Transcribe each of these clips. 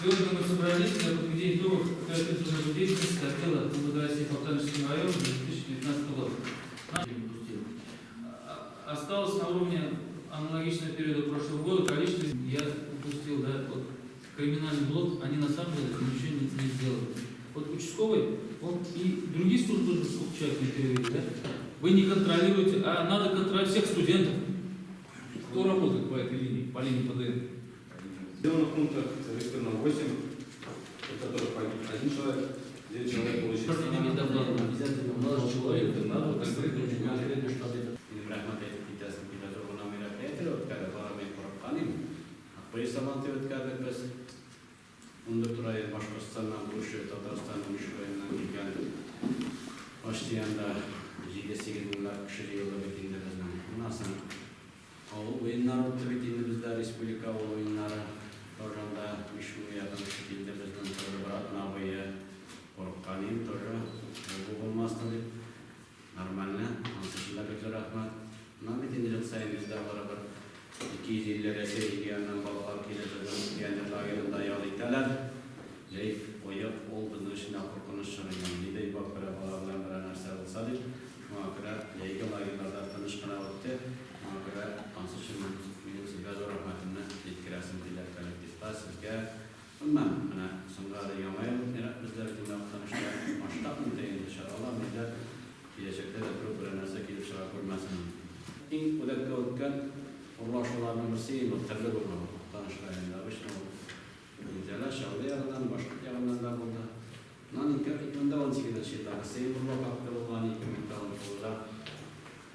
Сегодня мы собрались для подведения итогов оперативной деятельности отдела МВД России по Актанышскому району за 2019 год. Не упустили. Осталось на уровне аналогичного периода прошлого года количество, я упустил, да, вот криминальный блок, они на самом деле ничего не сделали. Вот участковый, он и другие службы тоже сколько человек не перевели, да? Вы не контролируете, а надо контролировать всех студентов. Кто работает по этой линии, по линии ПДН? В населенных пунктах зарегистрировано 8, от которых погиб один человек, 9 человек получили. Обязательно. У нас человек, надо вот конкретно конкретно. Минем рәхмәт әйтеп китәсем килә, зур гына мероприятие үткәрде, бары мин курыккан идем. Акбуе Сабантуй үткәрдек без. 14 район Башкортстаннан, күрше Татарстанның 3 районыннан килгән. Почти анда 7-8 меңләп кеше җыелды бит инде безнең. Моннан соң авыл уеннары үтте бит инде бездә, республика авыл уеннары. Тоже анда 5 меңгә якын кеше килде безнең, тоже бер атна буе курыккан идем тоже. Бу булмастыр дип. Нормально. Анысы өчен дә бик зур рәхмәт. Моннан бит инде ел саен бездә барыбер 250 Рәсәй регионыннан балалар килеп безнең пионер лагерында ял итәләр. Җәй оек ул безнең өчен дә куркыныч чор инде. Не дай бог берәр бала белән берәр нәрсә булса дип. Шуңа күрә җәйге лагерьларда тыныч кына үтте. Шуңа күрә анысы өчен минем сезгә зур рәхмәтемне җиткерәсем килә коллективка, сезгә. Гомумән, менә соңгы әле Яңа ел бездә бит инде Актанышта масштабный да инде чаралар, ниләр, киләчәктә дә берүк берәр нәрсә килеп чыга күрмәсен. Иң үзәккә үткән урлашуларның берсе инде ул терлек урлау. Актаныш районында обычно ул Минзәлә, Чаллы ягыннан, Башкорт ягыннан да булды. Моннан 2018 елда Русия урлау факты булган, 2019-да.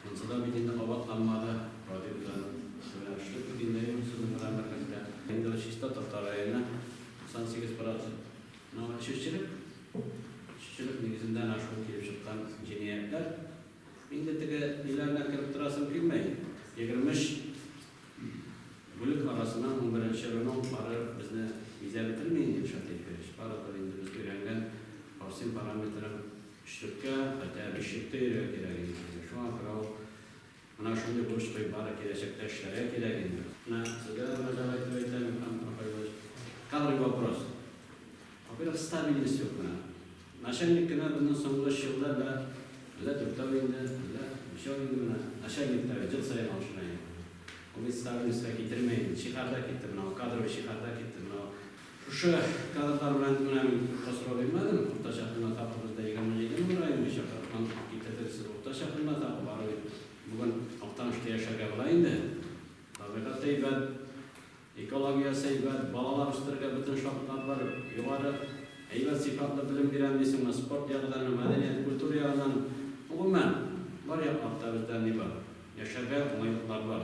Монысы да бит инде кабатланмады. Радик белән белән эшлек бит инде сезнең белән берлектә. Инде ул чиста татар районы, 98%. Но эчүчелек, эчүчелек нигезендә әнә шул килеп чыккан җинаятьләр. Инде теге ниләренә кереп торасым килмәй. 23 бүлек арасыннан 11нче район бары безне бизәп бетерми инде, Илшат Илфирович. Барыбер инде без өйрәнгән Парсин параметрын өчлеккә, хотя бишлектә йөрергә кирәк инде безгә. Шуңа күрә ул менә шундый бурыч куеп, бары киләчәктә эшләргә кирәк инде. Менә сезгә дә мөрәҗәгать итеп әйтәм, Илһам Рафаилович. Кадровый вопрос. Во-первых, стабильность юк менә. Начальник кенә безнең соңгы өч елда да, әллә дүртәү инде, әллә өчәү инде менә, начальник та бит ел саен алышына инде. Ул бит стабильностька китерми инде. Чехарда китте менә ул, кадровый чехарда китте менә ул. Шушы кадрлар белән менә мин юкка сорау бирмәдем. Уртача хезмәт хакы бездә 27 мең район буенча, 40-тан китердегез сез уртача хезмәт хакы, бары бит бүген Актанышта яшәргә була инде. Табигать әйбәт, экологиясе әйбәт, балалар үстерергә бөтен шартлар бар, югары, әйбәт сыйфатлы белем бирәм дисеңме, спорт ягыдан, мәдәният, культура ягыннан, гомумән, бар яклап та бездә ни бар, яшәргә уңайлыклар бар.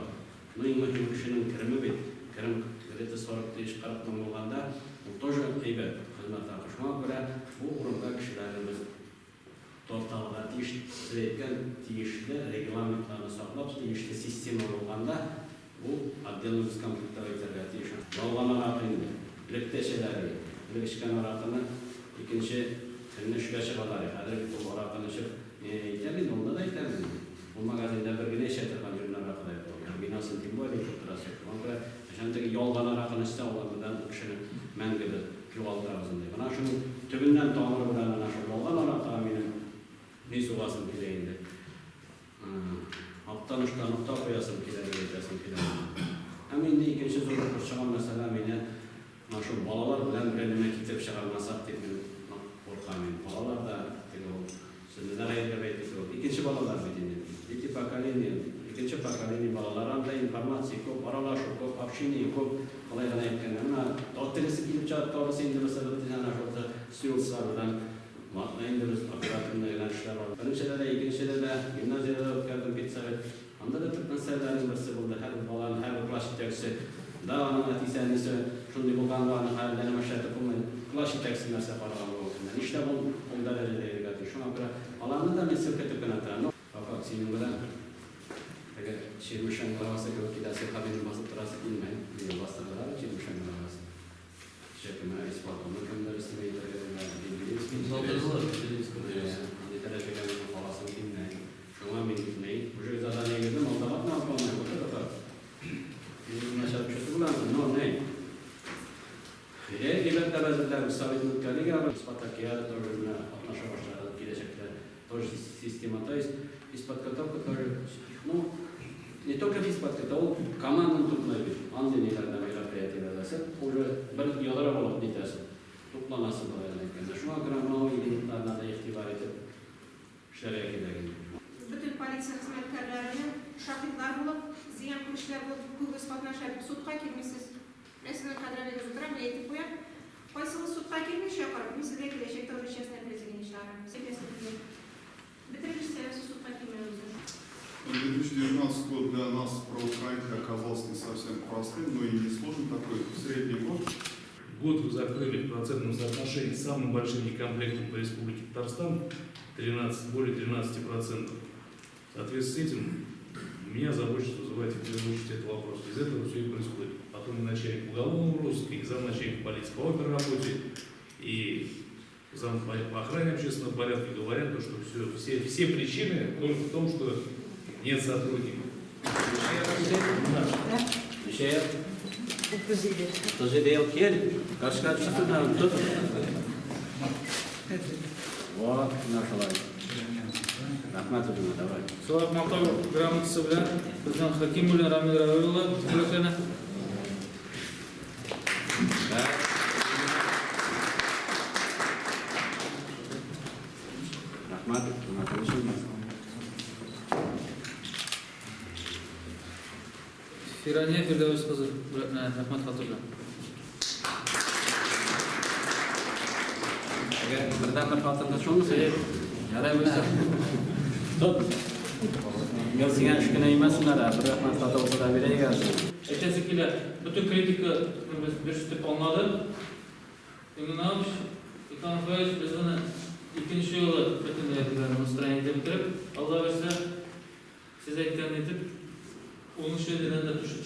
Но иң мөһиме кешенең кереме бит, керем где-то 40 тысяч, 40 мең булганда, ул тоже әйбәт хезмәт хакы. Шуңа күрә бу урынга кешеләрне без тартырга тиеш, сез әйткән тиешле регламентларны саклап, тиешле система булганда, бу отделны без комплектовать итәргә тиеш. Ялган аракы инде. Элек тә эчәләр иде. Элек эчкән аракыны икенче көнне эшкә чыгалар иде. Хәзер бит ул аракыны эчеп, әйтәм инде, монда да әйтәм инде. Ул магазинда бер генә эчә торган юньле аракы да юк ул. Виносын тем более тоттырасы юк. Шуңа күрә, кайчан теге ялган аракыны эчсә, ул анда ул кешене мәңге без югалтабыз инде. Менә шуның төбеннән тамыры белән әнә шул ялган аракыга минем ни сугасым килә инде. Актанышта нокта куясым килә дип әйтәсем килә. Һәм инде икенче зур борчыган мәсьәлә мине менә шул балалар белән берәр нәмә китереп чыгармасак дип мин нык куркам инде. Балалар да теге ул сезне дә гаепләп әйтү түгел. Икенче балалар бит инде. Дети поколения, икенче поколение балалар. Анда информация күп, аралашу күп, общение күп. Алай гына әйткәндә, менә тегесе килеп чыга, тагысы инде мәсәлән, әнә шул стюардслар белән. Ладно инде без оперативный гына эшләп алдык. Беренчедә дә, икенчедә дә, гимназиядә дә үткәрдем педсовет. Анда да төп мәсьәләләрнең берсе булды. Һәрбер баланың, һәрбер класс җитәкчесе да аның әтисе, әнисе шундый булганга, аның хәлләрен эшләтеп булмый. Класс җитәкчесе нәрсә караган бүгенге көндә? Нишләп ул ул дәрәҗәдә йөрергә тиеш? Шуңа күрә аларны да мин селкетеп кенә торам. Ну, Фафат, синең белән теге Чирмешән главасы кебек киләсе кабинет басып торасы килми. Мине бастырдылар бит Чирмешән главасы. Кичә кемә исполкомны кемдер өстенә әйтергә диләр, Белинский. Салдырдылар Белинского дөрес. Андый дәрәҗәгә минем каласым килми. Шуңа мин ни, уже задание бирдем, алдага гына алып вот это так. Мин начар кеше түгел анда, но ни. Әйе, әйбәтләп әзерләнеп, советны үткәрдек, ягъни спартакиада тоже менә катнаша башладык киләчәктә. Тоже система, то есть физподготовка тоже, ну, не только физподготовка, ул команданы туплый бит. Андый ниләрдә мероприятиеләрдә син уже бер ядро булып нитәсең, тупланасың болай гына әйткәндә. Шуңа күрә моның элементларына да игътибар итеп эшләргә кирәк инде. Бөтен полиция хезмәткәрләренең шаһитлар булып, зыян күрүчеләр булып күбегез катнаша бит. Судка килмисез. Менә сезнең кадерлегез утыра, мин әйтеп куям. Кайсыгыз судка килми чакырып, мин сезгә киләчәктә уже частное произведение чыгарам. Әйтәсем килә. Бетерегез сәбәпсез судка килмәвегезне. 2019 год для нас, правоохранителей, оказался не совсем простым, но и не сложным, такой средний год. Год вы закрыли в процентном соотношении с самым большим некомплектом по Республике Татарстан, 13, более 13%. В соответствии с этим меня озабоченность вызывает в первую очередь этот вопрос. Из этого все и происходит. Потом и начальник уголовного розыска, и замначальника полиции по оперработе, и зам по охране общественного порядка говорят, то, что все причины только в том, что нет сотрудников. Ничә ел? 37 ел кил. Кашка төште тот. Вот, менә шулай. Рәхмәт үзеңә, давай. Шулай ук мактау грамотасы белән безнең Хакимуллин Рамил Равил улы бүләкләнә. Так. Рәхмәт, рәхмәт өчен. Фирания Фирдәвес кызы бүләкләнә. Рәхмәт хаты белән. Әгәр бердән-бер хатын-кыз шулмы? Ярай булса. Тот. Гел сиңа эш кенә имәсеннәр, ә бер рәхмәт хаты булса да бирәйек әле. Әйтәсе килә, бөтен критика без дөрес итеп аңладык. Иминович, Иван Фаевич, без моны икенче юлы бөтен әйберләрне устранить итеп бетереп, Алла бирсә, сез әйткән итеп, унынчы елдан да төшеп